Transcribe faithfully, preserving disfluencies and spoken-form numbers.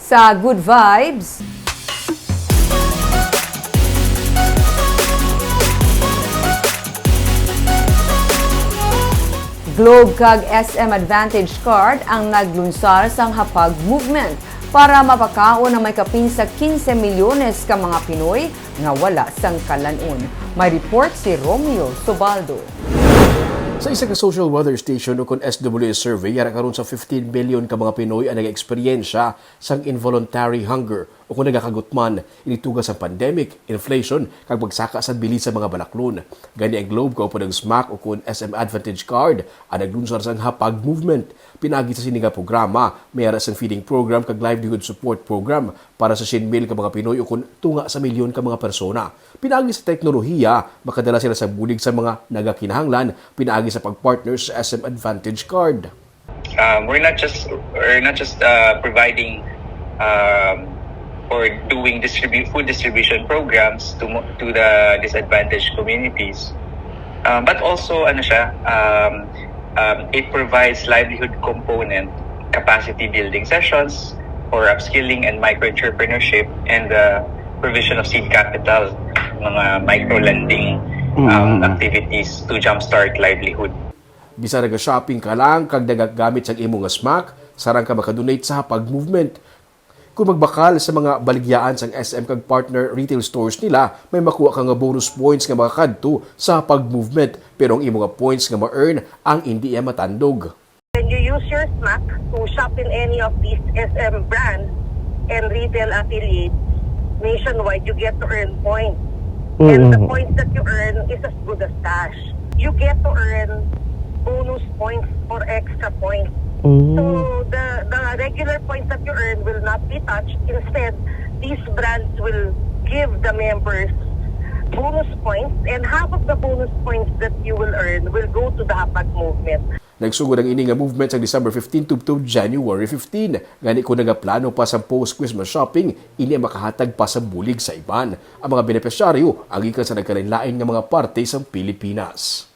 Sa Good Vibes, Globe kag S M Advantage Card ang naglunsar sang Hapag Movement para mapakaon ang may kapin sa quince milyones ka mga Pinoy nga wala sang kalan-on. May report si Romeo Sobaldo. Sa isa ka social weather station o kon S W S survey, yara karon sa fifteen million ka mga Pinoy ang nag-eksperyensya sang involuntary hunger o kon nagakagutman ini tungod sa pandemic, inflation, kag pagsaka sa bili sa mga balaklon. Gani ang Globe kaupod ang SMAC o kon S M Advantage Card ang naglunsar sang Hapag Movement. Pinaagi sa sini nga programa, may ara sang feeding program kag livelihood support program para sa siyam mil ka mga Pinoy o kon tunga sa milyon ka mga persona. Pinaagi sa teknolohiya, makadala sila sa bulig sa mga nagakinahanglan pinaagi sa pag-partner sa S M Advantage Card. Um, we're not just we're not just uh, providing um, or doing distribute food distribution programs to mo- to the disadvantaged communities, um, but also ano siya, um, um, it provides livelihood component, capacity building sessions for upskilling and micro entrepreneurship, and the provision of seed capital, mga micro lending um, Mm. activities to jumpstart livelihood. Bisan naga-shopping ka lang kag nagagamit sang imo nga SMAC, sarang ka makadonate sa Hapag Movement. Kung magbakal sa mga baligyaan sang S M kag partner retail stores nila, may makuha ka nga bonus points nga makakadto sa Hapag Movement, pero ang imo nga points nga ma-earn ang indi iya matandog. When you use your SMAC to shop in any of these S M brands and retail affiliates nationwide, you get to earn points. And the Mm. points that you earn is as good as cash. You get to earn bonus points or extra points. Mm. So the the regular points that you earn will not be touched. Instead, these brands will give the members bonus points, and half of the bonus points that you will earn will go to the Hapag Movement. Nagsugod ang ini nga movement sa December fifteen tubtob January fifteen. Gani kung nagaplano pa sa post-Christmas shopping, ini ang makahatag pa sa bulig sa iban. Ang mga benepisyaryo ang gikan sa nagkalain-lain nga mga parte sa Pilipinas.